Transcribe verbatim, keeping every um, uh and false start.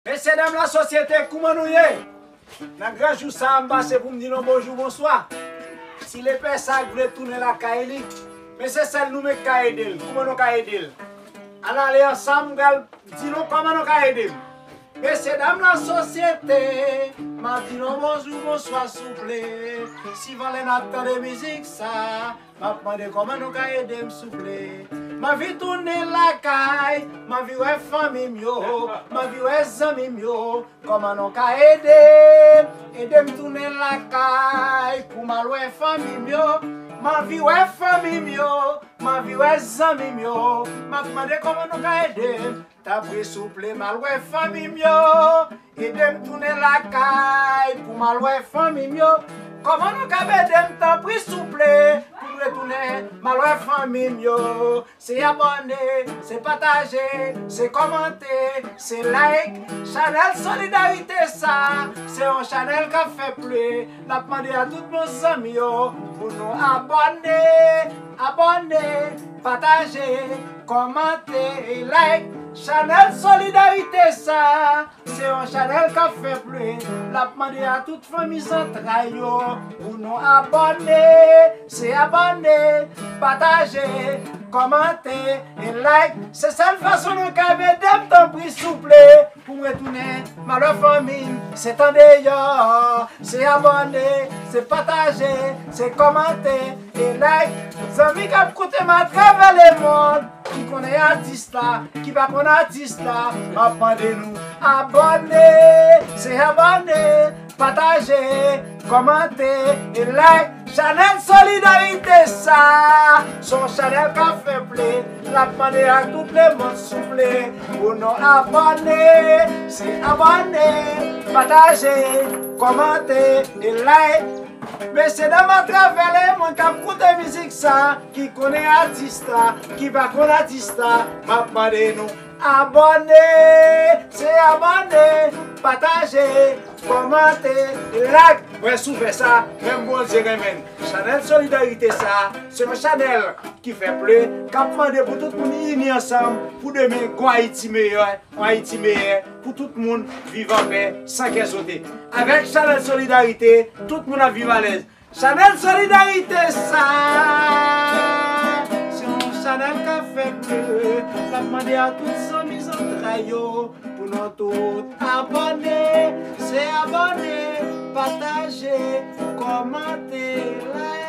Mesye dam lasosyete, kouman nou ye? Nan gran jou sa a, m pase pou m di nou bonjou, bonswa. Si lepè sa k vle tounen lakay li, men se sèl nou menm k ka ede l. Kouman nou ka ede l? Ann ale ansanm, m pral di nou kòman nou ka ede m. Mesye dam lasosyete, m ap di nou bonjou, bonswa, souple. Sivan lè n ap tande mizik sa, m ap mande kòman nou ka ede m, souple. M anvi tounen lakay, m anvi wè fanmi m yo, m anvi wè zanmi m yo. Kòman nou ka ede m? Ede m tounen lakay pou m al wè fanmi m yo. M anvi wè fanmi m yo, m anvi wè zanmi m yo. M ap mande kòman nou ka ede m. Tanpri, souple, m al wè fanmi m yo. Ede m tounen lakay pou m al wè fanmi m yo. Kòman nou ka ede m, tanpri, souple, pou m retounen, m al wè fanmi m yo? Se abòne, se pataje, se kòmante, se like. Chanèl Solidarite sa, se yon chanèl k ap fè pli. N ap mande a tout nou zanmi yo pou nou abòne, abòne, pataje, kòmante, like. Chanèl Solidarite sa, se yon chanèl k ap fè pli. L ap mande a tout fanmi zantray yo pou nou abòne. Se abòne, pataje, kòmante, e like. Se sèl fason nou ka ede m, tanpri, souple, pou m retounen, m al wè fanmi m. Se tande yo, se abòne, se pataje, se kòmante, e like. Zanmi k ap koute m atravè lemonn, ki konnen atis la, ki pa konn atis la, m ap mande nou abòne, se abòne, pataje, kòmante, e like. Chanèl Solidarite sa, se yon chanèl k ap fè pli. L ap mande a tout lemonn, souple, pou nou abòne, se abòne, pataje, kòmante, e like. Mesye dam atravè lemonn k ap koute mizik sa, ki konnen atis la, ki pa konn atis la, m ap mande nou abòne, se abòne, pataje, kòmante, like. Mwen sou fè sa, menm Bondye renmen n. Chanèl Solidarite sa, se yon chanèl ki fè pli, k ap mande pou tout moun ini ansanm pou demen gon Ayiti meyè. Yon Ayiti meyè pou tout moun viv anpè, san kè sote. Avèk chanèl Solidarite, tout moun ap viv alèz. Chanèl Solidarite sa, se yon chanèl k ap fè pli. L ap mande a tout zanmi zantray yo pou nou tout abòne, se abòne, pataje, kòmante, like.